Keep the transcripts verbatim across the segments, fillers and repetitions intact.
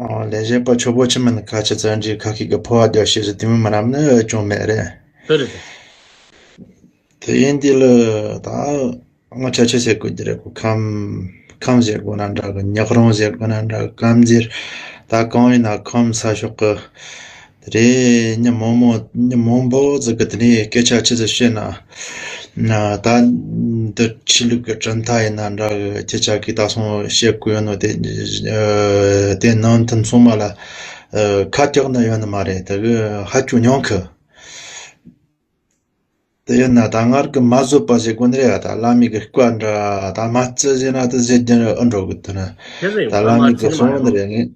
ཨོ་ལས་བྱེད་པ་ཆོག་པོ་ཆི་མིན་ཁ་ཆེ་བཙན་གྱི་ཁ་ཤས་ཀྱི་ཕོ་བ་རྒྱག་ཤེས་ཟེར་དེ་མི་མི་རམ་ནི་ཅུང་མེད་རེད། དེ་རེད། དེ་ཡིན་དེ་ལ་ད་ང་ཆ་ཆེ་ཟེར་དགོས་ཀྱི་རེད་གོ། ཁམས་ཁམས་ཟེར་དགོས་ན་འདྲ་གི། ཉག་རོང་ཟེར་དགོས་ན་འདྲ་གི། སྐམ་རྫས་ད་གང་ཡིན་ན་ཁམས་ས་ཕྱོགས་ཀྱི་དེ་རེད། མི་མང་མོ་མི་མང་པོ་ཟིག་གི་དེ་ནས་སྐད་ཆ་ཆི་ཟིག་བཤད་ན། ན་ད་འདི་ཆོས་ལུགས་ཀྱི་གྲུབ་མཐའ་ཡིན་ན་འདྲ་གི། ཁྱེད་ཅག་གིས་ད་སོང་བཤད་དགོས་ཡོད་ནོ་དེ་དེ་ནང་དོན་ཚང་མ་ལ་ཁ་གྲག་ན་ཡོད་ནི་མ་རེད། དེ་གི་ཧ་ཅང་ཉུང་གི། དེ་ཡིན་ན་ད་སྔར་གི་མ་བཟོད་པ་ཟེར་དགོས་ནི་རེད། ད་བླ་མའི་གི་བཀའ་འདྲ་ད་མ་བརྩི་ཟེར་ན་ད་ཟེར་རྒྱུ་ཨེ་འགྲོ་གི། དེ་ནི་ད་བླ་མའི་གི་གསུང་ནི་རེད། ངས་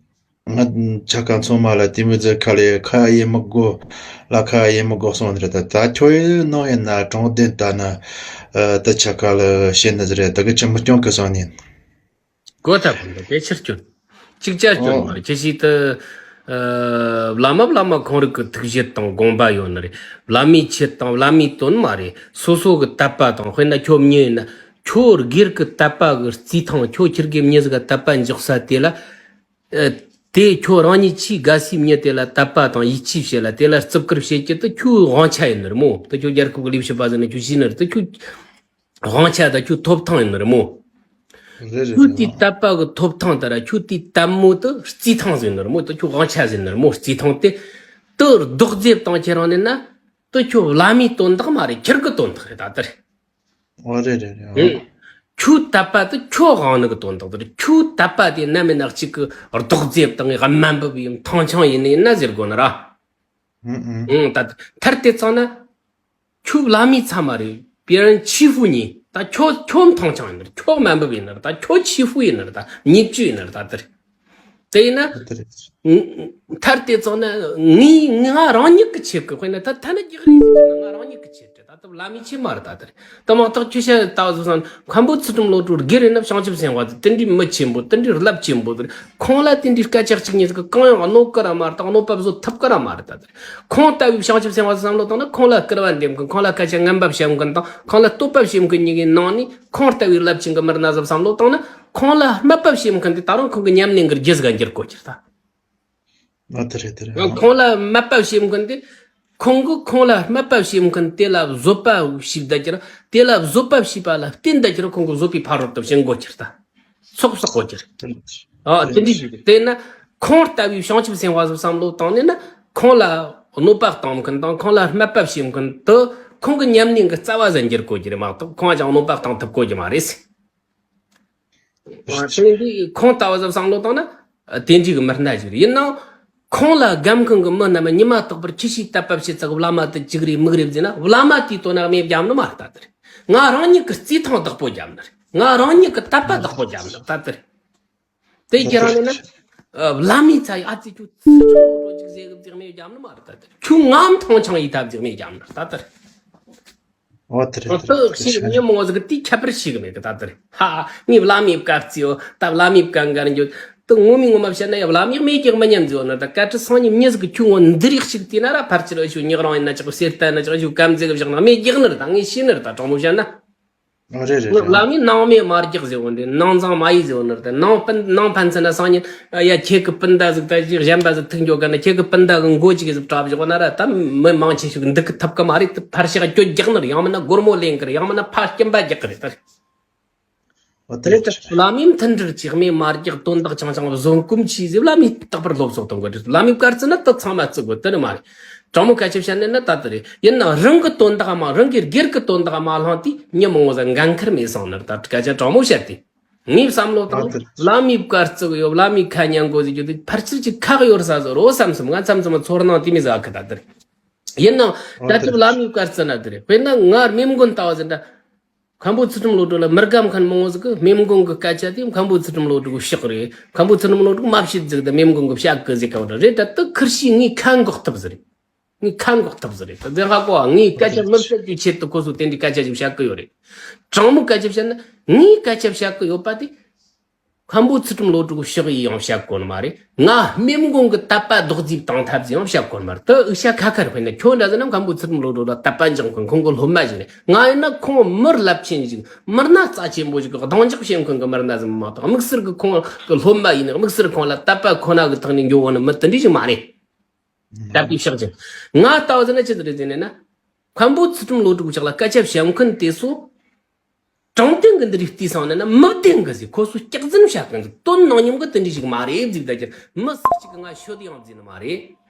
ང་ཆ་ག་ཚང་མ་ལ་དེ་མོ་ཟེར་ཁ་ལས་ཁ་ཡེ་མི་དགོས་ལ་ཁ་ཡེ་མི་དགོས་གསུང་ནི་རེད། ད་ད་ཁྱོད་ཡིན་ནོ་ཡིན་ན་དྲང་བདེན་ད་ནི་ད་ཆ་ག་ལ་བཤད་ནི་ཟེར་རེད། ད་གི་ཅི་མི་སྐྱོན་གི་གསུང་ནི་ཡིན། གོ་ཐག་གོ་འདུག་དེ་ཕྱིར་སྐྱོན། གཅིག་ཅར་སྐྱོན་མ་རེད། ཁྱེད་ཅག་ཏུ་བླ་མ་བླ་མ་ཁོང་རང་གི་ཐུགས་བཞེད་དང་དགོངས་པ་ཡོད་ནི་རེད། བླ་མའི་ཆེད་དང་བླ་མའི་དོན་མ་རེད། སོ་སོ་གི་དད་པ་དང་། དཔེར་ན་ཁྱོད་མྱི་ཡིན་ན་ཁྱོད་སྒེར་གི་དད་པ་གི་རྩིས་ཐང་། ཁྱོད་ཁྱེད་ཀྱི་མྱི་ཟིག་ག་དད་པ་འཇོག་ས་དེ་ལ། དེ་ཁྱོད་རང་ཉིད་ཆེས་དགའ་སའི་མྱི་དེ་ལ་དད་པ་དང་ཡིད་ཆེས་བྱེད་ལ། དེ་ལ་བརྩི་བཀུར་བྱེད་རྒྱུ་དེ་ཁྱོད་དབང་ཆ་ཡིན་ནི་རེད་མོ། དེ་ཁྱོད་རྒྱལ་ཁབ་ཀྱི་ལས་བྱེད་པ་ཟིག་ནི་ཁྱོད་ཤེས་ནི་རེད། དེ་ཁྱོད་དབང་ཆ་དང་ཁྱོད་ཐོབ་ཐང་ཡིན་ནི་རེད་མོ། རེད་རེད་ཁྱོད་རེད། དེའི་དད་པ་གི་ཐོབ་ཐང་དེ་ར་ཁྱོད་དེའི་དད་མོ་དེ་རྩིས་ཐང་ཟེར་ནི་རེད་མོ། དེ་ཁྱོད་དབང་ཆ་ཟེར་ནི་རེད་མོ། རྩིས་ཐང་དེ་དེ་རྡོག་རྫིབ་བཏང་ཁྱེར་རང་ནས་ན། དེ་ཁྱོད་བླ་མའི་དོན་དག་མ་རེད། ཁྱེད་ཀྱི་དོན་དག་རེད། ད་དེ་རེད། ཨོ་རེད་རེད་རེད། ཨོ། ཨེ། ཁྱོད་དད་པ་དེ་ཁྱོད་དབང་ནི་གི་དོན་དག་དེ་རེད། ཁྱོད་དད་པ་དེ་ནམ་ཡིན་ན་གཅིག་གི་རྡོག་རྫིབ་དང་དམའ་འབེབས་ཡིན། ཐང་ཆང་ཡིན་ནི་ཡིན་ན་ཟེར་དགོས་ནི་ར། ཨང་ཨང་། ཨང་། ད་མཐར་དེ་ཚང་ན། ཁྱོད་བླ་མའི་ཚབ་མ་རེད། 别人欺负你། ད་ཁྱོད་ཁྱོད་ཐང་ཆང་ཡིན་ནི་རེད། ཁྱོད་དམའ་འབེབས་ཡིན་ནི་རེད། ད་ཁྱོད་欺负ཡིན་ནི་རེད། ད་ཉེས་སྤྱོད་ཡིན་ནི་རེད། ད་དེ་རེད། དེ་ཡིན་ན། ཨ་དེ་རེད། མཐར་དེ་ཚང་ན་ངས་ང་རང་ཉིད་ཀྱི་ཆེད་ཀྱི། དཔེར་ན་ད་ཐ་ན་རྒྱག་རེས་ཟེར་ན་ང་རང་ཉིད་ཀྱི་ཆེད་དུ། ད་ལྟ་བླ་མའི་ཆེད་མ་རེད། ད་དེ་རེད། ད་མ་གཏོགས་ཁྱོད་བཤད་ལྟ་བུ་སོང་ན་མཁན་པོ་ཚུལ་ཁྲིམས་བློ་གྲོས་སྒེར་ཡིན་ན་བྱང་ཆུབ་སེམས་དཔའ་དེ་དེ་འདྲའི་མི་ཆེན་པོ། དེ་འདྲའི་རླབས་ཆེན་པོ་དེ་རེད། ཁོང་ལ་དེ་འདྲའི་སྐད་ཆ་གཅིག་གཉིས་ཟིག་གང་ཡང་གནོད་གི་ར་མ་རེད། ད་གནོད་པ་བཟོ་ཐུབ་གི་ར་མ་རེད། ད་དེ་རེད། ཁོང་ལྟ་བུའི་བྱང་ཆུབ་སེམས་དཔའ་བསམ་བློ་བཏང་ན། ཁོང་ལ་སྐུར་བ་འདེབས་མཁན། ཁོང་ལ་སྐད་ཆ་ངན་པ་བཤད་མཁན་དང་ཁོང་ལ་བསྟོད་པ་བྱེད་མཁན་གཉིས་ཀའི་ནང་ནས། ཁོང་ལྟ་བུའི་རླབས་ཆེན་གྱི་མི་སྣ་ཟིག་བསམ་བློ་བཏང་ན། ཁོང་ལ་སྨད་པ་བྱེད་མཁན་དེ་ད་རུང་ཁོང་གི་ཉམས་ལེན་གྱི་རྒྱུ་ཟིག་ག་འགྱུར་དགོས་ཀྱི་རེད་ད། ཨ་དེ་རེད་དེ་རེད། ཡང་ཁོང་ལ་སྨད་པ་བྱེད་མཁན་དེ། ཁོང་གིས་ཁོང་ལ་སྨད་པ་བྱེད་མཁན་དེ་ལ་བཟོད་པ་བྱས་བསྡད་ཀྱི་ར། དེ་ལ་བཟོད་པ་བྱས་པ་ལ་བརྟེན་བསྡད་ཀྱི་ར། ཁོང་གིས་བཟོད་པའི་ཕ་རོལ་ཏུ་ཕྱིན་དགོས་ཀྱི་རེད་ད། ཚོགས་བསགས་དགོས་ཀྱི་རེད། ཨ་དེ་འདྲ་ཞིག་རེད། དེས་ན་ཁོང་ལྟ་བུའི་བྱང་ཆུབ་སེམས་དཔའ་ཟིག་བསམ་བློ་བཏང་ནས་ན། ཁོང་ལ་གནོད་པ་བཏང་མཁན་དང་ཁོང་ལ་སྨད་པ་བྱེད་མཁན་དེ་ཁོང་གི་ཉམས་ལེན་གྱི་རྩ་བ་ཟིག་འགྱུར་དགོས་ཀྱི་རེད་མ་གཏོགས། ཁོང་ལ་ཅང་གནོད་པ་བཏང་ཐུབ་དགོས་ཀྱི་མ་རེད། དེ་འདི་ཁོང་ལྟ་བུ་ཟིག་བསམ་བློ་བཏང་ན། དེ་འདྲའི་གི་མི་སྣ་ཞིག་རེད། ཡིན་ནའང་ཁོང་ལ་དགའ་མཁན་གི་མི་རྣམས་ཉི་མ་རྟག་པར་ཁྱི་ཤི་དད་པ་བྱེད་ཚག་བླ་མ་དེ་གཅིག་རེད་མིག་རེད་ཟེར་ན། བླ་མ་དེའི་དོན་ན་རྨས་བརྒྱབ་ནི་མ་རེད་ད་དེ་རེད། ང་རང་ཉིད་ཀྱི་རྩིས་ཐང་བདག་པོ་བརྒྱབ་ནི་རེད། ང་རང་ཉིད་ཀྱི་དད་པ་བདག་པོ་བརྒྱབ་ནི་རེད་ད་དེ་རེད། དེ་ཁྱེད་རང་ནས་ན། ཨ། བླ་མའི་ཚ་ཡི་ཨ་ཙི་ཁྱོད་ཚུལ་ཁྲིམས་བློ་གྲོས་ཅིག་ཟེར་གི་ཅིག་རྨས་བརྒྱབ་ནི་མ་རེད་ད་དེ་རེད། ཁྱོད་ངའམ་ཐང་ཆང་ཡི་ཐབས་ཅིག་རྨས་བརྒྱབ་ནི་རེད་ད་དེ་རེད། ཨོ་དེ་རེད། ད་ཤེས་གི་མྱི་མང་ཟིག་དེ་ཁྱད་པར་ཤེས་གི་མེད་གི་ད་དེ་རེད། ཧ། ངས་བླ་མའི་བཀའ་བརྩི་ཡོད། ད་བླ་མའི་བཀའ་འགལ་འགྱོ། ད་ངོ་མའི་ངོ་མ་བཤད་ན་ཡང་བླ་མའི་རྨས་རྒྱག་མི་ཉན་ཟེར་ཡོད་ནི་རེད། ད་བཀའ་དྲིན་སངས་ཉིན་མྱི་ཟིག་གི་ཁྱོད་ངོ་འདི་རིགས་ཤིག་བལྟས་ན་ར། ཕལ་ཆེར་ཨ་ཞུ་ཉག་རང་ཡིན་ན་ཅག་གི་གསེར་རྟ་ན་ཅག་ཨ་ཞུ་སྐམ་རྫས་གི་བཞག་ན་རྨས་རྒྱག་ནི་རེད། ད་ངས་ཤེས་ནི་རེད། ད་དྲང་མོ་བཤད་ན། ཨོ་རེད་རེད་ངས་རེད། བླ་མའི་ནང་རྨས་མ་རྒྱག་ཟེར་ཡོད་ནི་རེད། ནང་བཟང་མ་ཡིན་ཟེར་ཡོད་ནི་རེད། ད་ནང་སྤུན་ནང་ཕན་ཚུན་ན་སང་ཉིན་ཡ་ཁྱེད་ཀྱི་སྤུན་ཟླ་ཟིག་ད་ཅིག་གཞན་པ་ཟིག་ཐུག་འགྱོ་ག་ན་ཁྱེད་ཀྱི་སྤུན་ཟླ་གི་མགོ་ཅིག་ཟིག་བྲབ་བཞག་ན་ར། ད་མི་མང་ཆེ་ཤོས་ཀྱི་འདུག་གི་ཐུབ་གི་མ་རེད། ད་ཕར་ཞག་གྱོད་རྒྱག་ནི་རེད། ཡང་མིན་ན་སྒོར་མོ་ལེན་གི་རེད། ཡང་མིན་ན་ཕར་སྐྱིན་པ་རྒྱག་གི་རེད། ད་རེད། ཨོ་དེ་རེད་ད། བླ་མའི་མཐུན་སྒྲིལ་གྱི་རྨས་མ་རྒྱག་དོན་དག་ཆང་ཆང་བཟོད་སྒོམ་ཆེ་ཟེར་བླ་མས་རྟག་པར་སློབ་གསོ་གཏོང་དགོས་རེད། བླ་མའི་བཀའ་བརྩི་ན་ད་ཚང་མ་བརྩི་དགོས་དེ་ནི་མ་རེད། དྲང་མོ་སྐད་ཆ་བཤད་ནས་ན་ད་དེ་རེད། ཡིན་ནའང་རང་གི་དོན་དག་མ། རང་གི་སྒེར་གྱི་དོན་དག་མ་བླངས་དུས་མྱི་མང་བོ་ཟིག་འགན་ཁུར་མེད་སོང་ནི་རེད། ད་སྐད་ཆ་དྲང་མོ་བཤད་དེ། ངའི་བསམ་བློ་དང་ཨ་དེ་རེད། བླ་མའི་བཀའ་བརྩི་གི་ཡོད། བླ་མའི་ཁ་ཉན་དགོས་ཟེར་རྒྱུ་དེ་ཕལ་ཆེར་གྱི་ཁག་ཡོད་ས་ཟིག་རེད་བསམ་སོང་། ང་མཚམས་མཚམས་ཚོར་སྣང་དེ་མོ་ཟིག་ཨ་ཁུ་ད་དེ་རེད། ཡིན་ནའང་ཨ་ད་དེ་ལྟ་རེད། བླ་མའི་བཀའ་བརྩི་ན་དེ་རེད། དཔེར་ན་ངའི་རྨས་མགོན་ལྟ་བུ་ཟིག་འདྲ། མཁན་པོ་ཚུལ་ཁྲིམས་བློ་གྲོས་ལ་མི་དགའ་མཁན་མང་བོ་ཟིག་གིས་རྨས་མགོན་གྱི་སྐད་ཆ་དེ་མཁན་པོ་ཚུལ་ཁྲིམས་བློ་གྲོས་གི་ཕྱག་རེད། མཁན་པོ་ཚུལ་ཁྲིམས་བློ་གྲོས་མ་བཤད་ཟིག་དེ་རྨས་མགོན་གྱི་ཕྱག་གི་ཟེར་ག་བ་རེད། ད་དེ་ཁུར་ཤི་ངའི་ཁ་འགོག་ཐབས་ཟིག་རེད། ངའི་ཁ་འགོག་ཐབས་ཟིག་རེད། ད་དེ་ཧ་གོ་ཨ། ངའི་སྐད་ཆ་མི་བཤད་རྒྱུའི་ཆེད་དུ་ཁོ་ཚོས་དེ་འདྲའི་སྐད་ཆ་ཞིག་བཤད་གི་ཡོད་རེད། དྲང་མོ་སྐད་ཆ་བཤད་ན་ངའི་སྐད་ཆ་བཤད་གི་ཡོད་པ་དེ། མཁན་པོ་ཚུལ་ཁྲིམས་བློ་གྲོས་ཕྱོགས་ཡིས་ཡང་བཤད་གོ་ནི་མ་རེད། ང་སྨན་མགོན་གྱི་དད་པ་རྡོག་རྫིས་བཏང་ཐབས་ཟིག་ཡང་བཤད་གོ་ནི་མ་རེད། དེ་འུ་ཤ་ཁ་ཁར་དཔེར་ན་ཁྱོད་འདྲ་ཟེར་ན་མཁན་པོ་ཚུལ་ཁྲིམས་བློ་གྲོས་ལ་དད་པ་འཇོག་མཁན་ཁོང་གི་སློབ་མ་ཞིག་རེད། ང་ཡིན་ན་ཁོང་མི་རླབས་ཆེན་ཞིག་མི་སྣ་རྩ་ཆེན་པོ་ཞིག་གི་གདེང་འཇོག་བྱེད་མཁན་གྱི་མི་སྣ་ཟིག་མ་གཏོགས། དམིགས་བསལ་གྱི་ཁོང་གི་སློབ་མ་ཡིན་ན་དམིགས་བསལ་ཁོང་ལ་དད་པ་ཁོ་ན་གི་ཐོག་ནས་འགྱོ་འོང་ནི་མི་དེ་འདྲ་ཞིག་མ་རེད། དད་པའི་ཕྱག་ཅན། ང་ལྟ་བུ་ཟེར་ན་ཅི་ཟིག་རེད་ཟེར་ན། མཁན་པོ་ཚུལ་ཁྲིམས་བློ་གྲོས་ཕྱོགས་ལ་སྐད་ཆ་བཤད་མཁན་དེ་ཚོ། དྲང་བདེན་གྱི་འདི་རིགས་བལྟས་སོང་ན་ན་མི་བདེན་གི་ཟེར། ཁོ་ཚོ་སྐྱག་རྫུན་བཤད་མཁན་ཟིག་དོན་ནང་སྙོམས་གི་དེ་འདྲ་ཞིག་མ་རེད་ཟིག་ད་ཀྱང་མི་སུ་གཅིག་གིས་ང་ཤོད་ཡང་ཟེར་ནི་མ་རེད།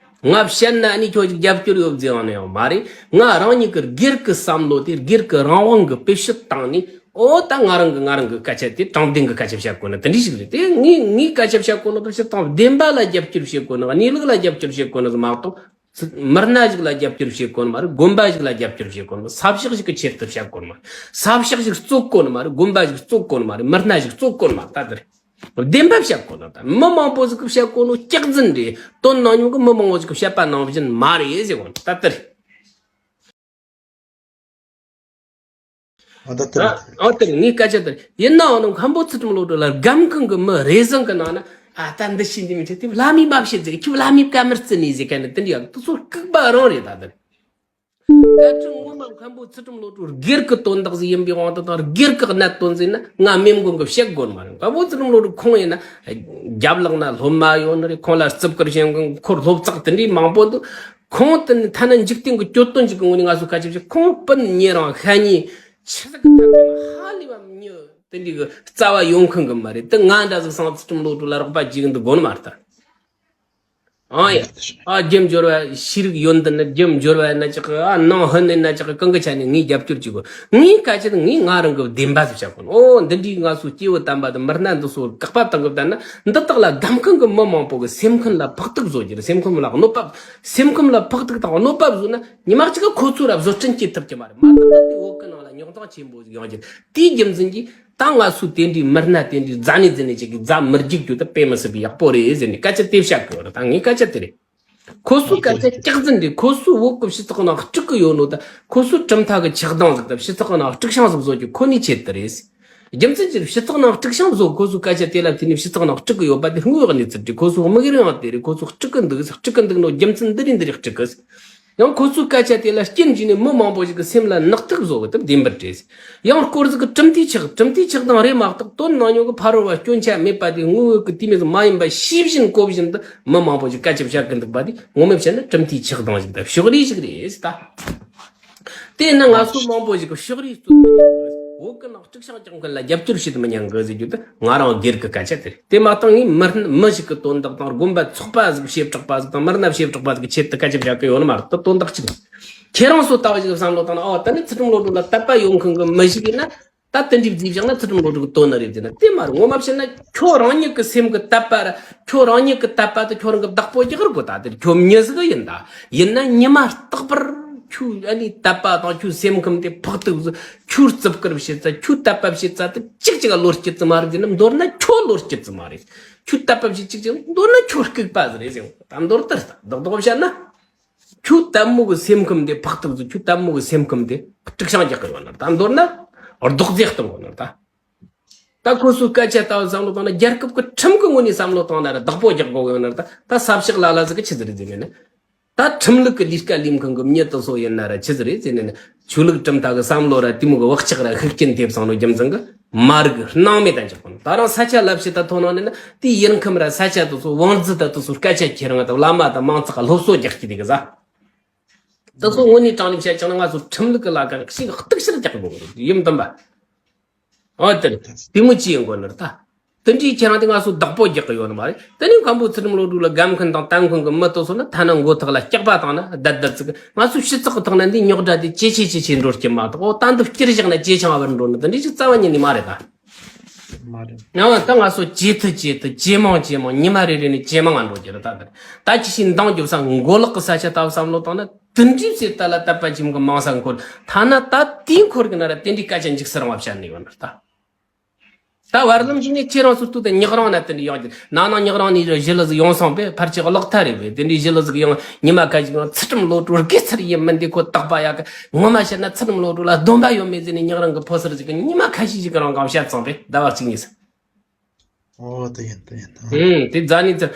ང་བཤད་ན་ནི་ཁྱོད་ཅིག་རྒྱབ་སྐྱོར་ཡོད་ཟེར་ཡང་ནི་ཡང་མ་རེད། ང་རང་ཉིད་ཀྱི་སྒེར་གྱི་བསམ་བློ་དེ་སྒེར་གྱི་རང་དབང་གི་དཔེ་བཤད་བཏང་ནས། ཨོ་ད་ང་རང་གི་ང་རང་གི་སྐད་ཆ་དེ་དྲང་བདེན་གྱི་སྐད་ཆ་བཤད་དགོས་ན་དེ་འདྲ་ཞིག་རེད། དེ་ངས་ངས་སྐད་ཆ་བཤད་དགོས་ན་དེ་སྤྱིར་བཏང་བདེན་པ་ལ་རྒྱབ་སྐྱོར་བྱེད་དགོས་ན། གནས་ལུགས་ལ་རྒྱབ་སྐྱོར་བྱེད་དགོས་ན་མ་གཏོགས། མི་སྣ་ཞིག་ལ་རྒྱབ་སྐྱོར་བྱེད་དགོས་ནི་མ་རེད། དགོན་པ་ཞིག་ལ་རྒྱབ་སྐྱོར་བྱེད་དགོས་ནི་མ་རེད། ས་ཕྱོགས་ཤིག་གི་ཆེད་དུ་བཤད་དགོས་ནི་མ་རེད། ས་ཕྱོགས་ཤིག་རྩོད་དགོས་ནི་མ་རེད། དགོན་པ་ཞིག་རྩོད་དགོས་ནི་མ་རེད། མི་སྣ་ཞིག་རྩོད་དགོས་ནི་མ་རེད། ད་དེ་རེད། བདེན་པ་བཤད་དགོས་ནི། ད་མི་མང་པོ་ཞིག་གིས་བཤད་གོ་ནོ་སྐྱག་རྫུན་རེད། དོན་ནང་སྙོམས་གི་མི་མང་པོ་ཞིག་གིས་བཤད་པ་ནང་བཞིན་མ་རེད་ཟེར་གོ་ནི་ད་དེ་རེད། ཨ་ད་དེ་རེད། ཨ་དེ་རེད། ངའི་སྐད་ཆ་དེ་རེད། ཡིན་ནའང་ནི་མཁན་པོ་ཚུལ་ཁྲིམས་བློ་གྲོས་ལ་སྒམ་ཁང་གི་མི་རེ་ཟུང་གི་ནང་ན། ཨ་ད་འདི་ཤེས་འདི་མི་ཤེས། དེ་བླ་མའི་མ་བཤད་ཟིག་ཁྱོད་བླ་མའི་བཀའ་མར་བརྩི་ནས་ཟེར་མཁན་ནི་དེ་འདྲ་ཡང་དེ་ཚོ་ལྐུགས་པ་རང་རེད། ད་དེ་རེད། བཀའ་དྲིན་ངོ་མ་མཁན་པོ་ཚུལ་ཁྲིམས་བློ་གྲོས་སྒེར་གྱི་དོན་དག་ཟིག་ཡིན་པའི་དབང་དུ་བཏང་། སྒེར་གྱི་གནད་དོན་ཟིག་ན་ང་སྨན་མགོན་གྱིས་བཤད་དགོས་ནི་མ་རེད། མཁན་པོ་ཚུལ་ཁྲིམས་བློ་གྲོས་ཁོང་ཡིན་ན་རྒྱབ་ལོགས་ན་སློབ་མ་ཡོད་ནི་རེད། ཁོང་ལ་རྩིབ་བཀུར་བྱེད་མཁན་འཁོར་སློབ་ཚགས་དེ་འདྲའི་མང་པོ་འདུག་ཁོང་དེ་ནི་ཐ་ན་འཇིག་རྟེན་གྱི་གྱོད་དོན་ཅིག་གི་ངོས་ནས་ང་ཚོ་སྐད་ཆ་བཤད། ཁོང་སྤུན་ཉེ་རང་ཤ་ཉེ་ཆི་ཟིག་གི་ཐད་ཀ་ན་ཧ་ལས་པ་མྱི་དེ་འདྲའི་གི་རྩ་བ་ཡོང་མཁན་གི་མ་རེད། དེ་ང་འདྲ་ཟིག་སང་ཚུལ་ཁྲིམས་བློ་གྲོས་ལ་རོགས་པ་བྱེད་གི་འདུག་དགོས་ནི་མ་རེད་ད། ཨང་ཡ། ཨ་རྒྱུ་འབྱོར་བ་ཤེས་རིག་ཡོན་ཏན་ནི་རྒྱུ་འབྱོར་བ་ཡིན་ན་ཅིག་ཨ་ནང་ཧིན་ཡིན་ན་ཅིག་གང་གི་ཆ་ནས་ངས་རྒྱབ་སྐྱོར་བྱེད་དགོས། ངའི་སྐད་ཆ་ནི་ངས་ང་རང་གི་བདེན་པ་ཟིག་བཤད་དགོས། ཨོ་འདི་འདྲའི་ང་ཚོ་སྐྱེས་བུ་དམ་པ་དང་མི་སྣ་འདི་ཚོ་དགག་པ་བཏང་གི་བསྡད་ན། འདི་དག་ལ་སྒམ་ཁང་གི་མི་མང་པོ་གི་སེམས་ཁམས་ལ་ཕོག་ཐུག་བཟོ་རྒྱུ་རེད། སེམས་ཁམས་ལ་གནོད་པ། སེམས་ཁམས་ལ་ཕོག་ཐུག་དང་གནོད་པ་བཟོ་ན་ཉི་མ་གཅིག་གི་ཁོ་ཚོ་ར་བཟོ་སྐྲུན་བྱེད་ཐུབ་ཀྱི་མ་རེད། མ་གཏོགས་ན་དེ་འོག་གི་ནང་ལ་རྙོག་འཛིང་ཆེན་པོ་ཟིག་ཡོང་རྒྱུ་རེད། དེའི་རྒྱུ་མཚན་གྱིས། ད་ང་ཚོ་དེ་འདྲའི་མི་སྣ་དེ་འདྲའི་རྫ་ནས་རྫུན་ནས་ཅིག་གིས་རྫ་མི་རྒྱུག་རྒྱུ་དེ་དཔེ་མི་སྲིད་པའི་ཡག་པོ་རེད་ཟེར་ནས་སྐད་ཆ་དེ་བཤད་གི་ཡོད་རེད། ད་ངའི་སྐད་ཆ་དེ་རེད། ཁོ་ཚོའི་སྐད་ཆ་སྐྱག་རྫུན་རེད། ཁོ་ཚོའི་བོད་ཀྱི་སྤྱི་ཚོགས་ནང་དཀྲུག་གི་ཡོད་ནོ་ད་ཁོ་ཚོའི་གྲུབ་མཐའ་གི་ཆགས་སྡང་ཟིག་དང་སྤྱི་ཚོགས་ནང་དཀྲུག་ཤིང་ཟིག་བཟོ་རྒྱུ་ཁོ་ནའི་ཆེད་དུ་རེད། རྒྱུ་མཚན་ཅི་རེད། སྤྱི་ཚོགས་ནང་དཀྲུག་ཤིང་བཟོ། ཁོ་ཚོའི་སྐད་ཆ་དེ་ལ་བརྟེན་ནས་སྤྱི་ཚོགས་ནང་དཀྲུག་གི་ཡོད་པ་དེ་དངོས་ཡོད་གནས་ཚུལ་རེད། ཁོ་ཚོའི་དམིགས་ཡུལ་ཡང་དེ་རེད། ཁོ་ཚོ་དཀྲུག་གི་འདུག་དཀྲུག་གི་འདུག་ནོ་རྒྱུ་མཚན་འདི་རེད། འདི་རེད་དཀྲུག་གི། ཡང་ཁོ་ཚོའི་སྐད་ཆ་དེ་ལ་རྐྱེན་བྱས་ནས་མི་མང་པོ་ཞིག་གི་སེམས་ལ་ནག་ཐིག་བཟོ་གི་དེ་བདེན་པར་བྲེལ། ཡང་སྐོར་ཟིག་གི་གྲུབ་མཐའི་ཆགས། གྲུབ་མཐའི་ཆགས་སྡང་རེད་མ་གཏོགས་དོན་ནང་སྙོམས་གི་ཕ་རོལ་བ་སྐྱོན་ཆ་མེད་པ་དེ་དངོས་ཡོད་གི་དེ་མོ་ཟིག་མ་ཡིན་པ་ཤེས་བཞིན་གོ་བཞིན་དུ་མི་མང་པོ་ཞིག་སྐད་ཆ་བཤད་གི་འདུག་པ་དེ་ངོ་མ་བཤད་ན་གྲུབ་མཐའི་ཆགས་སྡང་ཞིག་དང་ཕྱོགས་རིས་ཞིག་རེད་ད། དེས་ན་ང་ཚོ་མང་པོ་ཞིག་གི་ཕྱོགས་རིས་རྩོད་མི་ཉན་གི། བོད་གི་ནང་དཀྲུག་ཤིང་རྒྱག་མཁན་ལ་རྒྱབ་སྐྱོར་བྱེད་མི་ཉན་གི་ཟེར་རྒྱུ་དེ་ང་རང་སྒེར་གི་སྐད་ཆ་དེ་རེད། དེ་མ་གཏོགས་ངས་མི་མི་ཞིག་གི་དོན་དག་དང་དགོན་པ་ཚོགས་པ་ཟིག་བྱེ་བྲག་པ་ཟིག་དང་མི་སྣ་བྱེ་བྲག་པ་ཟིག་གི་ཆེད་དུ་སྐད་ཆ་བཤད་གི་ཡོད་ནི་མ་རེད། དེ་དོན་དག་གཅིག་རེད། ཁྱེད་རང་ཚོ་ལྟ་བུ་ཞིག་བསམ་བློ་བཏང་ན། ཨོ་ད་ནི་ཚུལ་ཁྲིམས་བློ་གྲོས་ལ་དད་པ་ཡོད་མཁན་གི་མི་ཞིག་ཡིན་ན། ད་དེ་འདྲའི་བརྫིས་བཞག་ན་ཚུལ་ཁྲིམས་བློ་གྲོས་གི་དོན་ནི་རེད་ཟེར་ན་དེ་མ་རེད། ངོ་མ་བཤད་ན་ཁྱོད་རང་ཉིད་ཀྱི་སེམས་ཀྱི་དད་པ་ར། ཁྱོད་རང་ཉིད་ཀྱི་དད་པ་དེ་ཁྱོད་རང་གི་བདག་པོ་རྒྱག་དགོས། ད་དེ་ཁྱོད་མྱི་ཟིག་ཡིན་ད། ཡིན་ན་ཉི་མ་རྟག་པར་ཁྱོད་ཨ་ནི་དད་པ་དང་ཁྱོད་སེམས་ཁམས་དེ་ཕོག་ཐུག་བཟོ། ཁྱོད་རྩིབ་བཀུར་བྱེད་ས། ཁྱོད་དད་པ་བྱེད་ས་དེ་གཅིག་གཅིག་ག་བློ་སྐྱིད་ཙི་མ་རེད་ཟེར་ན། མདོར་ན་ཁྱོད་བློ་སྐྱིད་ཙི་མ་རེད། ཁྱོད་དད་པ་བྱེད་གཅིག་གཅིག་མདོར་ན་ཁྱོད་ལྐུགས་པ་ཟིག་རེད་ཟེར། ད་མདོར་ལྟར་ད་རྡོག་རྡོག་བཤད་ན། ཁྱོད་དད་མོ་གི་སེམས་ཁམས་དེ་ཕོག་ཐུག་བཟོ། ཁྱོད་དད་མོ་གི་སེམས་ཁམས་དེ་དཀྲུག་ཤིང་རྒྱག་གི་ཡོད་ན། ད་མདོར་ན་རྡོག་རྫིས་གཏོང་གི་ཡོད་ན་ད། ད་ཁོ་ཚོའི་སྐད་ཆ་ལྟ་བུ་བསམ་བློ་བཏང་ན། རྒྱལ་ཁབ་ཀྱི་ཁྲིམས་ཀྱི་ངོས་ནས་བསམ་བློ་བཏང་ན་ར་བདག་པོ་རྒྱག་དགོས་ཡོད་ན། ད་ད་ས་ཕྱོགས་ལ་ལ་ཟིག་གི་ཆི་ཟིག་རེད་ཟེར་ནས་ནི། ད་ཁྲིམས་ལུགས་ཀྱི་ལས་ཀ་ལས་མཁན་གྱི་མྱི་དེ་ཚོ་ཡིན་ན་ར་ཆི་ཟིག་རེད་ཟེར་ནས་ནི། ཆོས་ལུགས་གྲུབ་མཐའ་གི་བསམ་བློ་ར་དེ་མོ་གི་བག་ཆགས་ར་ཤུགས་རྐྱེན་ཐེབས་སོང་ནོ་རྒྱུ་མཚན་གྱིས་མ་རིག་སྣང་མེད་དུ་འཇོག་གོ་ནོ། ད་རང་ས་ཆ་ལབ་ཤེས་ད་ཐོག་ནང་ནས་ན་དེའི་ཡུལ་ཁམས་ར་ས་ཆ་དེ་ཚོ་བང་རྫི་ད་དེ་ཚོ་སྐད་ཆ་ཁྱེར་ང་ད་བླ་མ་ད་མང་ཚོགས་ལ་སློབ་གསོ་རྒྱག་གི་དེ་གི་ཟ། དེ་ཚོ་དངོས་གནས་དྲང་གནས་བཤད་ཀྱང་ན་ང་ཚོ་ཁྲིམས་ལུགས་ཀྱི་ལས་ཀ་ཞིག་གཏུག་བཤེར་རྒྱག་དགོས་གི་རེད། ཡིན་དམ་པ། ཨོ་དེ་རེད། དེ་མོ་ཅི་ཡིན་དགོས་ནི་རེད་ད། དེ་འདྲའི་ཁྱེད་རང་དེ་ང་ཚོ་བདག་པོ་རྒྱག་གི་ཡོད་ནི་མ་རེད། དེ་ནས་མཁན་པོ་ཚུལ་ཁྲིམས་བློ་གྲོས་ལ་དགའ་མཁན་དང་དད་མཁན་གི་མི་དེ་ཚོ་ནི་ཐ་ན་མགོ་ཐོག་ལ་སྐྱག་པ་བཏང་ན་བསྡད་བསྡད་ཚིག་ང་ཚོ་སྤྱི་ཚོགས་ཀྱི་ཐོག་ན་འདི་རྙོག་དྲ་དེ་ཇེ་ཆེ་ཇེ་ཆེ་འགྲོ་རྒྱུ་མ་གཏོགས། ཨོ་ད་འདི་བསྐྱུར་བཞག་ན་ཇེ་ཆུང་བར་འགྲོ་ནི་དེ་འདྲ་ཞིག་རྩ་བ་ཉིད་ནས་མ་རེད་ད། མ་རེད། ཡང་ད་ང་ཚོ་ཇེ་མཐོ་ཇེ་མཐོ་ཇེ་མང་ཇེ་མང་ཉི་མ་རེ་རེ་ནས་ཇེ་མང་ང་འགྲོ་རྒྱུ་རེད་ད། ད་ཅི་ཞིག་འདང་རྒྱོབ་ས་མགོ་ལོག་གི་ས་ཆ་ལྟ་བུ་བསམ་བློ་བཏང་ན་དེ་འདྲའི་ཟེར་ད་ལ་དད་པ་ཅིག་གི་མང་ས་འཁོར། ཐ་ན་ད་དེའི་འཁོར་གི་ན་ར་དེ་འདྲའི་སྐད་ཆ་འཇིགས་སུ་རུང་བ་བཤད་ནས་ཡོད་ནི་རེད་ད། ད་བར་ལམ་ཞིག་ནས་ཁྱེད་རང་ཚོ་ལྟོས་དང་ཉག་རང་ན་དེ་འདྲའི་ཡོང་རྒྱུ། ནང་ན་ཉག་རང་ནས་ཞི་ལུ་ཟིག་ཡོང་སོང་པས་ཕལ་ཆེར་གློག་ཐག་རེད་པས། དེ་འདྲའི་ཞི་ལུ་ཟིག་ཡོང་ཉི་མ་ཁ་ཤས་ཡོང་ཚུལ་ཁྲིམས་བློ་གྲོས་དགེ་ཚུལ་ཡིན་མིན་དེ་ཁོ་བརྟག་པ་ཡག་གི། ངོ་མ་བཤད་ན་ཚུལ་ཁྲིམས་བློ་གྲོས་ལ་སྡོམ་པ་ཡོད་མེད་ཟེར་ནས་ཉག་རང་གི་ཕོ་གསར་ཞིག་གིས་ཉི་མ་ཁ་ཤས་ཤིག་གི་རིང་གང་བཤད་སོང་པས་ཟླ་བ་གཅིག་གཉིས་ཟིག་ཨོ་དེ་ཡིན་དེ་ཡིན། ཨུམ། དེ་རྫ་ནས་ཙི།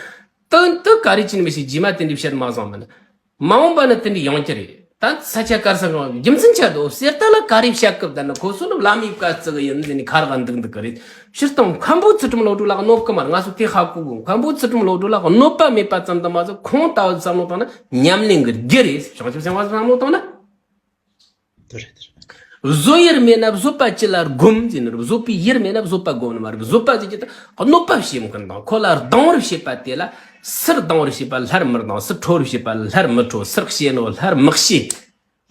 ཏུན་ཏུ་ག་རེ་བྱིན་མི་ཤེས། རྗེས་མ་དེ་འདྲའི་བཤད་མ་སོང་མིན། མ་འོངས་པ་ནི་དེ་འདྲའི་ཡོང་རྒྱུ་རེད། ད་ས་ཆ་གར་ས་གང་རྒྱུ་མཚན་ཆ་དོ་ཟེར་ད་ལ་ག་རེ་བཤད་སྐབས་ད་ནི་ཁོ་ཚོ་ནི་བླ་མའི་བཀའ་བརྩི་གི་ཡིན་ཟེར་ནས་ཁ་རག་འདུག་འདུག་གི་རེད། སྤྱིར་བཏང་མཁན་པོ་ཚུལ་ཁྲིམས་བློ་གྲོས་ལགས་གནོད་གི་མ་རེད། ང་ཚོ་དེ་ཧ་གོ་དགོས། མཁན་པོ་ཚུལ་ཁྲིམས་བློ་གྲོས་ལགས་གནོད་པ་མེད་པ་ཙམ་དུ་མ་ཟད་ཁོང་ལྟ་བུ་བསམ་བློ་བཏང་ན་ཉམས་ལེན་གི་རྒྱུ་རེད། བྱང་ཆུབ་སེམས་དཔའ་བསམ་བློ་བཏང་ན། དེ་རེད་དེ་རེད། བཟོད་ཡུལ་མེད་ན་བཟོད་པ་ཅི་ལ་སྒོམ་ཟེར་ནི་རེད། བཟོད་པའི་ཡུལ་མེད་ན་བཟོད་པ་སྒོམ་ནི་མ་རེད། བཟོད་པ་ཟེར་གྱི་ད་གནོད་པ་བྱེད་མཁན་དང་ཁོ་ལ་སྡང་བར་བྱེད་པ་དེ་ལ། སུར་སྡང་བར་བྱེད་པ་སླར་མི་སྡང་། སུར་ཁྲོ་བར་བྱེད་པ་སླར་མི་ཁྲོ། སུར་གཤེ་ནོ་སླར་མི་གཤེ།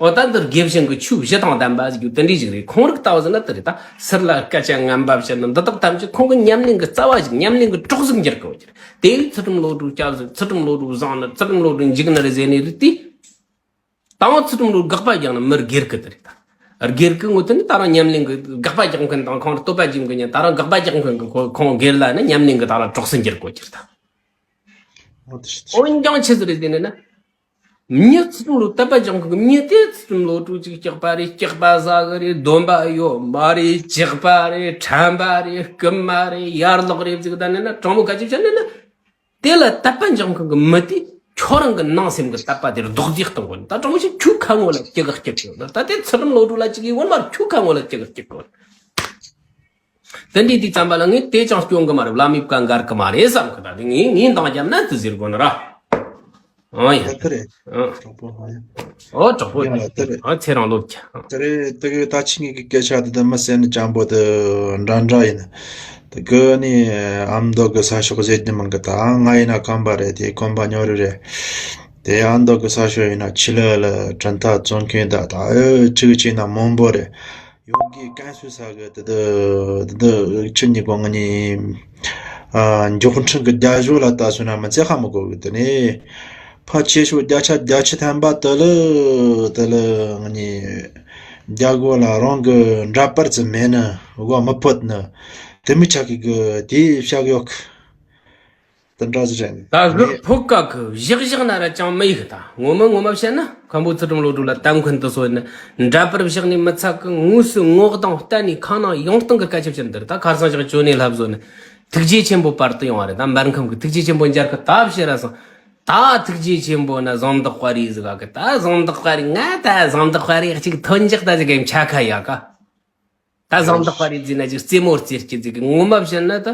འོ་ད་འདིར་དགེ་བཤེས་ཀྱི་ཆོས་བཞི་དང་ལྡན་པ་ཟེར་རྒྱུ་དེ་འདྲའི་ཞིག་རེད། ཁོང་རིགས་ལྟ་བུ་ཟེར་ན་དེ་རེད། ད་སུར་ལ་སྐད་ཆ་ངན་པ་བཤད་ནི་འདི་དག་ཐམས་ཅད་ཁོང་གི་ཉམས་ལེན་གྱི་རྩ་བ་ཞིག་ཉམས་ལེན་གྱི་གྲོགས་ཟིག་འགྱུར་དགོས་ཀྱི་རེད། དེ་ཚུལ་ཁྲིམས་བློ་གྲོས་སྐྱབས་སུ། ཚུལ་ཁྲིམས་བློ་གྲོས་བཟང་ནི། ཚུལ་ཁྲིམས་བློ་གྲོས་འཇིགས་ནི་རེད་ཟེར་ནི་རེད་དེ། དང་ཚུལ་ཁྲིམས་ལུགས་དགག་པ་རྒྱག་ན་མི་སྒེར་གི་དེ་རེད་ད། སྒེར་གི་ངོ་དེ་ནི་ད་རང་ཉམས་ལེན་གི་དགག་པ་རྒྱག་མཁན་དང་ཁོང་བསྟོད་པ་རྒྱག་མཁན་ཡང་ད་རང་དགག་པ་རྒྱག་མཁན་གི་ཁོ་ཁོང་སྒེར་ལ་ནི་ཉམས་ལེན་གི་ད་རང་གྲོགས་སུ་འགྱུར་དགོས་ཀྱི་རེད་ད། འོ་དེ་རེད། འོན་ཀྱང་ཆི་ཟིག་རེད་ཟེར་ན་ན། མྱི་ཚུལ་ཁྲིམས་ལུགས་དད་པ་རྒྱག་མཁན་གི་མྱི་དེ་ཚུལ་ཁྲིམས་བློ་གྲོས་ཅིག་སྐྱག་པ་རེད། སྐྱག་པ་ཟ་གི་རེད། སྡོམ་པ་ཡོད་མ་རེད། ཇག་པ་རེད། ཁྲམ་པ་རེད། རྐུན་མ་རེད། ཡར་ལོག་རེད་ཟེར་གི་ད་ནི་ན། དྲང་མོ་ག་ཅི་བྱ་ནི་ན། དེ་ལ་དད་པ་འཇོག་མཁན་གྱི་མི་དེ་ཁྱོད་རང་གི་ནང་སེམས་ཀྱི་དད་པ་དེར་རྡོག་རྫིས་གཏོང་དགོས། ད་དྲང་མོ་ཞིག་ཁྱོད་ཁ་ངོ་ལ་སྐྱི་གག་སྐྱི་གི་ཡོད། ད་དེ་ཚུལ་ཁྲིམས་བློ་གྲོས་ལ་ཅིག་ཡིན་བོན་མར་ཁྱོད་ཁ་ངོ་ལ་སྐྱི་གག་སྐྱི་གི་ཡོད། དེ་འདྲའི་དུས་ཙམ་པ་ལ་ངས་དེ་ཅང་སྐྱོན་གི་མ་རེད། བླ་མའི་བཀའ་འགལ་གི་མ་རེད་བསམ་གི། ད་དེ་ངས་ངས་འདང་བརྒྱབ་ན་དེ་ཟེར་དགོས་ནི་ར། ཨང་ཡ། ད་དེ་རེད། ཨང་། གྲོགས་པོ་ཨང་ཡ། ཨོ་གྲོགས་པོ། ཡ་ལ་དེ་རེད། ཨ་ཚེ་རིང་ལོ་ཀྱ། དེ་རེད། དེ་གི་ད་ཕྱི་ངོས་ཀྱི་སྐད་ཆ་དེ་དེ་མི་སེམས་ནི་སྤྱང་པོ་དེ་འདྲ་འདྲ་ཡིན། དེ་གི་ནི་ཨ་མདོ་གི་ས་ཕྱོགས་བཞེད་རྒྱུ་མིན་གི། ད་ང་ཡིན་ན་རྐང་པ་རེད། དེ་རྐང་པ་ཉོ་རུ་རེད། དེ་ཨ་མདོ་གི་ས་ཕྱོགས་ཡིན་ན་ཆི་ལི་ལ་གྲུབ་མཐའ་བཙོན་ཁང་ད་ད་ཨེ་ཅིག་ཅིག་ན་མང་པོ་རེད། ཡོང་གི་ཀན་སུའུ་ས་གི་དེ་དེ་དེ་ཆི་ཉི་གོང་ནི། ཨ་མགྱོགས་འཕྲིན་གྱི་རྒྱ་ཞོ་ལ་ལྟ་སོང་ན་མི་ཚེ་ཧ་མི་གོ་གི། དེ་ནས་ཕ་ཆེ་ཤོས་བརྒྱ་ཆ་བརྒྱད་ཅུ་ཐམ་པ་དེ་ལ་དེ་ལ་ངི་རྒྱ་གོ་ལ་རང་གི་འདྲ་པར་ཙམ་མེད་ན་དབུ་མི་ཕོད་ན་དེ་མི་ཆགས་གི་གི་དེ་བཤད་གི་ཡོད་གི། དེ་འདྲ་ཟིག་རེད། ད་གི་ཕོ་ཀ་གི་བཞག་བཞག་ན་ར་ཅང་མི་ཡིག་ད། ངོ་མ་ངོ་མ་བཤད་ན་མཁན་པོ་ཚུལ་ཁྲིམས་བློ་གྲོས་ལ་ལྟ་མཁན་དུ་སོང་ན་འདྲ་པར་བཞག་ནས་མི་ཚད་གི། དངོས་སུ་ངོ་གདོང་བསྟན་ནས་ཁ་ནང་ཡོང་སྟངས་གི་སྐད་ཆ་བཤད་འདིར་ད་ཁར་སང་ཞག་བཅོ་ནས་ལྷབ་བཟོ་ནས། ཐུགས་རྗེ་ཆེན་པོ་པར་དུ་ཡོང་བ་རེད། ད་འབར་ཁམས་ཀྱི་ཐུགས་རྗེ་ཆེན་པོ་མཇལ་ཁ་ད་བཤད་ར་སོང་། ད་ཐུགས་རྗེ་ཆེན་པོ་ན་ཟངས་མདོག་དཔའ་རིས་ཟིག་ག་གི། ད་ཟངས་མདོག་དཔའ་རིས་ང་ད་ཟངས་མདོག་དཔའ་རིས་གཅིག་ཐོན་འཇག་ད་ཟིག་གི་འཆའ་ཁ་ཡ་ག། ད་ཟངས་མདོག་དཔའ་རིས་ཟིག་ན་ཅིག་རྩེད་མོ་རྩེ་སྐྱིད་ཟིག་གི། ངོ་མ་བཤད་ན་ད་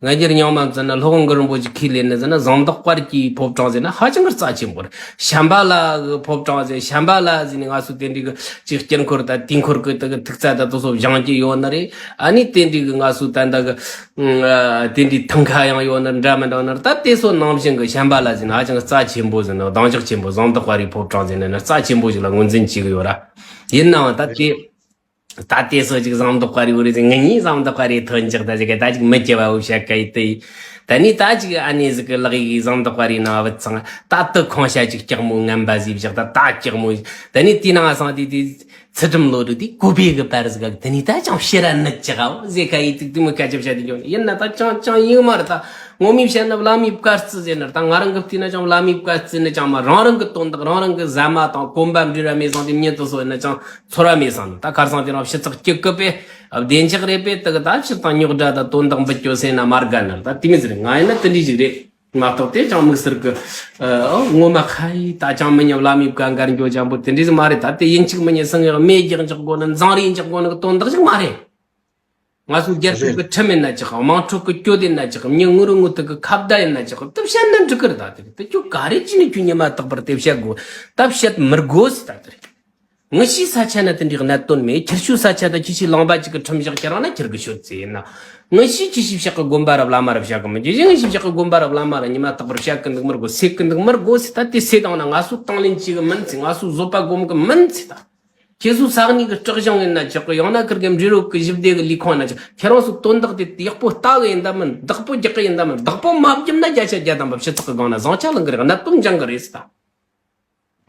ང་རྒྱལ་རྙིང་མ་ཟིག་ན་ལྷོ་ཁང་གི་རིན་པོ་ཆེ་ཁས་ལེན་ནི་ཟིག་ན་ཟངས་མདོག་དཔའ་རིས་ཀྱི་ཕོ་བྲང་ཟིག་ན་ཧ་ཅང་གི་རྩ་ཆེན་པོ་རེད། བྱམས་པ་ལ་གི་ཕོ་བྲང་ཟིག་བྱམས་པ་ལ་ཟིག་ནི་ང་ཚོ་དེ་འདྲའི་གི་ཅིག་དཀྱིལ་འཁོར་ད་དུས་འཁོར་གི་ད་གི་ཐུག་ཚད་ད་དུ་སོ་བཞེངས་ཀྱི་ཡོད་ནི་རེད། ཨ་ནི་དེ་འདྲའི་གི་ང་ཚོ་ད་ད་གི་ཨ་དེ་འདྲའི་ཐང་ཁ་ཡང་ཡོད་ནི་འདྲ་མི་འདྲ་ནི་རེད། ད་དེ་སོ་ནང་བཞིན་གི་བྱམས་པ་ལ་ཟིག་ན་ཧ་ཅང་གི་རྩ་ཆེན་པོ་ཟིག་ན་གདེང་འཇོག་ཆེན་པོ། ཟངས་མདོག་དཔའ་རིས་ཕོ་བྲང་ཟིག་ན་ན་རྩ་ཆེན་པོ་ཞིག་ལ་ངོས་འཛིན་བྱེད་གི་ཡོད་ར། ཡིན་ནའང་ད་དེ། ད་ལྟའི་སོ་ཅིག་ཟངས་མདོག་དཔའ་རིས་བོ་རེད་ཟེར། ངེད་གཉིས་ཟངས་མདོག་དཔའ་རིས་ཐོན་འཇག་ད་ཅིག་ད་ཅིག་མི་སྐྱེ་བ་བོ་བཤད་གི་ཡིན་ཏེ། ད་ནི་ད་ཅིག་ཨ་ནེ་ཟིག་གི་ལག་ཡིག་ཟངས་མདོག་དཔའ་རིས་ནང་བུད་སོང་། ད་དུ་ཁོང་ཤ་ཅིག་སྐྱག་མོ་ངན་པ་ཟིག་བཞག་ད་ད་སྐྱག་མོ། ད་ནི་དེའི་ནང་སང་དེ་དེ་ཚུལ་ཁྲིམས་བློ་གྲོས་དེ་གོ་བེ་གི་པར་ཟིག་ག་ད་ནི་ད་ཅང་ཕྱིར་ར་ནི་ཅི་ག་བོ་ཟེར་གི་ཡིན་ཏེ། དེ་མོ་སྐད་ཆ་བཤད་དེ་འཇོག་ནི་ཡིན་ན་ད་ཅང་ཅང་ཡིན་མ་རེད་ད། ངོ་མས་བཤད་ན་བླ་མའི་བཀའ་བརྩི་ཟེར་ན་ད་ང་རང་གི་བལྟས་ན་ཅང་བླ་མའི་བཀའ་བརྩི་ནི་ཅང་མ། རང་རང་གི་དོན་དག་རང་རང་གི་ཟ་མ་དང་གོན་པ་འབྲི་ར་མེད་སོང་དེ་མྱི་དུ་སོ་ཡིན་ན་ཅང་། ཚོར་བ་མེད་སོང་། ད་ཁར་སང་དེ་རིང་ཕྱི་ཚགས་སྐྱིད་སྐུད་པས་བདེ་འཇགས་རེད་པས། དེ་གི་ད་ཕྱིར་དང་རྙོག་དྲ་དང་དོན་དག་འབུད་སྐྱོ་སེ་ན་མ་དགའ་ནར་ད་དེ་མི་ཟེར། ང་ཡིན་ན་དེ་འདྲའི་ཞིག་རེད་མ་གཏོགས་དེ་ཅང་དམིགས་བསལ་གི་ཨ་ངོ་མ་ཁ་ཡི་ད་ཅང་མི་ཉམས་བླ་མའི་བཀའ་འགལ་འགྱོ་ཅང་པོ་དེ་འདྲའི་ཟིག་མ་རེད། ད་དེ་ཡིན་གཅིག་མིན་གཉིས་སང་ངས་རྨས་རྒྱག་འཇོག་དགོས་ནི་མཛངས་རེ་འཇོག་དགོས་ནི་གི་དོན་དག་ཞིག་མ་རེད། ང་ཚོ་རྒྱལ་ཁབ་ཀྱི་ཁྲིམས་ཡིན་ན་ཅི་ཧ། དམངས་ཁྲོད་ཀྱི་སྤྱོད་དེ་ཡིན་ན་ཅི་ཧ། མྱི་ངུ་རུ་ངུ་དུ་གི་ཁ་བརྡ་ཡིན་ན་ཅི་ཧ། དེ་བཤད་ན་འགྲིག་གི་རེད། ད་དེ་དེ་ཁྱོད་ག་རེ་བྱས་ནས་ཁྱོད་ཉི་མ་རྟག་པར་དེ་བཤད་དགོས། ད་བཤད་མི་དགོས་ཟེར་ད་དེ་རེད། ངི་ཤི་ས་ཆ་ན་དེ་འདྲའི་གནད་དོན་མེད། ཁྱེར་ཤུལ་ས་ཆ་ད་ཁྱི་ཤི་ལང་པ་ཅིག་གི་ཁྲིམས་བཞག་ཁྱེར་རང་ན་ཁྱེར་གི་ཤོད་ཚེ་ཡིན་ན། ངི་ཤི་ཁྱི་ཤི་བཤག་གི་དགོན་པ་ར་བླ་མ་ར་བཤག་གི་མི་འཇུག་ངི་ཤི་བཤག་གི་དགོན་པ་ར་བླ་མ་ར་ཉི་མ་རྟག་པར་བཤག་གི་འདུག་མི་དགོས། སེ་གི་འདུག་མི་དགོས་ཟེར། ད་དེ་སེ་དང་ན་ང་སུ་དང་ལེན་བྱེད་གི་མིན་ཚེ། ང་སུ་བཟོད་པ་སྒོམ་གི་མིན་ཚེ་ད། ཁྱེད་ཚོ་ས་གནས་ཀྱི་སྲིད་གཞུང་ཡིན་ན་ཆོག་གི། ཡང་ན་ཁིར་གི་འབྲི་རོགས་ཀྱི་ཞི་བདེ་གི་ལས་ཁུངས་ཡིན་ན་ཆོག་ཁྱེད་རང་ཚོ་དོན་དག་དེ་ཡག་པོ་ལྟ་གི་ཡིན་ད་མིན། བདག་པོ་རྒྱག་གི་ཡིན་ད་མིན། བདག་པོ་མ་བརྒྱབ་ན་བརྒྱ་ཆ་བརྒྱ་ཐམ་པ་སྤྱི་ཚོགས་ཀྱི་སྒང་ན་བཟང་ཆ་ལང་གི་རེད། གནད་དོན་འཇང་གི་རེད་ཟེར་ད།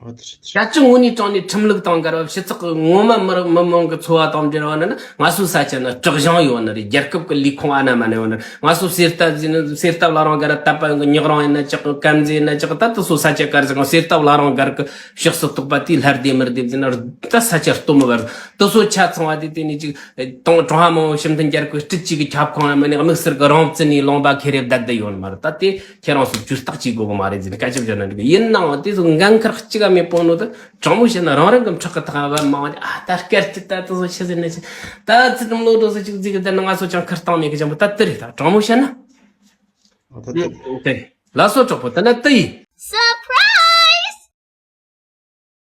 ཨོ་དེ་རེད། བྱ་སྤྱོད་དངོས་གནས་དྲང་ནས་ཁྲིམས་ལུགས་དང་འགལ་བ། སྤྱི་ཚོགས་ཀྱི་ངོ་མ་མི་རིགས་མི་མང་གི་འཚོ་བ་དང་འབྲེལ་བ་ནི་ན། ང་ཚོའི་ས་ཆ་ན་དྲག་ཞན་ཡོད་ནི་རེད། རྒྱལ་ཁབ་ཀྱི་ལས་ཁུངས་ཨ་ན་མ་ན་ཡོད་ནི་རེད། ང་ཚོ་གསེར་རྟ་ཟེར་ནི། གསེར་རྟ་བླ་རུང་སྒར་ར་དད་པ་ཡོང་གི། ཉག་རོང་ཡིན་ན་ཅག་གི། དཀར་མཛེས་ཡིན་ན་ཅག་གི། ད་དེ་ཚོ་ས་ཆ་དཀར་ཟིག་གསེར་རྟ་བླ་རུང་སྒར་གི་ཕྱོགས་སུ་གཏོགས་པ་དེའི་ལྷ་སྡེ་མི་སྡེ་ཟེར་ན། ད་ས་ཆ་སྟོད་མི་བར་དེ་ཚོ་ཆ་ཚང་བ་དེ་དེ་ནས་ཅིག་དང་ཀྲུང་ཧྭ་མི་དམངས་སྤྱི་མཐུན་རྒྱལ་ཁབ་སྲིད་ཇུས་ཀྱི་ཁྱབ་ཁོངས་ཡང་མིན་ནས། དམིགས་བསལ་གྱི་རང་བཙན་ནས་ལུང་པ་ཁེ་རེ་བསྡད་བསྡད་ཡོད་ནི་མ་རེད། ད་དེ་ཁྱེད་རང་ཚོ་ཇུས་བརྟག་བྱེད་དགོས་གི་མ་རེད་ཟེར་ནས་སྐད་ཆ་བརྗོད་ན་འགྲིག་གི། ཡིན་ནའང་དེ་ཚོ་འགན་ཁུར་གཅིག་ག་མེད་པོ་ནོ། ད་དྲང་མོ་བཤད་ན་རང་རང་གི་ཕྲག་གི་ཐག་བབ་མ་བ་ནི། ཨ་ད་སྐད་ཅིག་ད་དེ་ཚོ་ཆི་ཟེར་ནས་ཆི། ད་ཚི་དམ་ལོ་དོ་ཚོ་ཅིག་ཟིག་གི་ད་ནི་ང་ཚོ་ཅང་ཁུར་སྟངས་མེད་གི་ཅང་པོ། ད་དེ་རེད། ད་དྲང་མོ་བཤད་ན། ཨོ་ད་དེ་རེད། དེ་ལ་སོ་གྲོགས་པོ་ད་ན་དེ་ཡིན། Surprise!